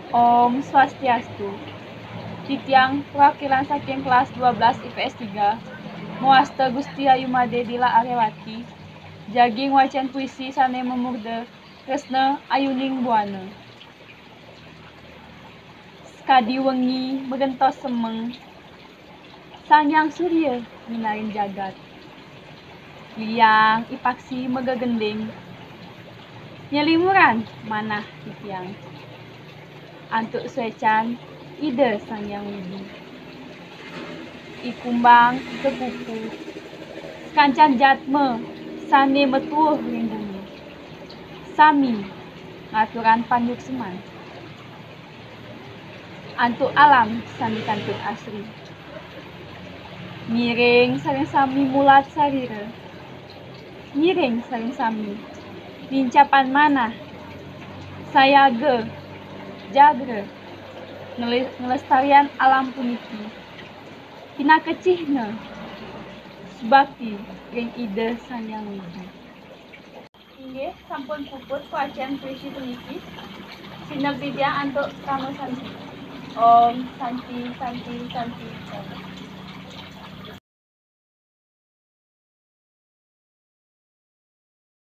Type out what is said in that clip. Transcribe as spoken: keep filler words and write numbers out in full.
Om Swastiastu. Titiang perwakilan saking kelas dua belas I P S tiga, mawasta Gusti Ayu Made Dila Aryawati, jagi ngwacén puisi sané mamurda Tresna Ayuning Buana. Sakadi wengi magentos semeng, Sang Hyang Surya nyinarin jagat. Liang I Paksi magagending, nyalimuran manah titiang. Antuk suécan Ida Sang Hyang Widi. I Kumbang, I Kekupu, sakancan jatma sané matuwuh ring gumi, sami ngaturang panyukseman antuk alam sané kantun asri. Ngiring sareng sami mulat sarira. Ngiring sareng sami nincapang manah, sayaga, jagra, ngele-, nglestariang alam puniki. Pinaka cihna subakti ring Ida Sang Hyang Widi. Inggih, sampun puput pawacén puisi puniki. Sineb titiang antuk parama santi. Om Santi, Santi, Santi, Om.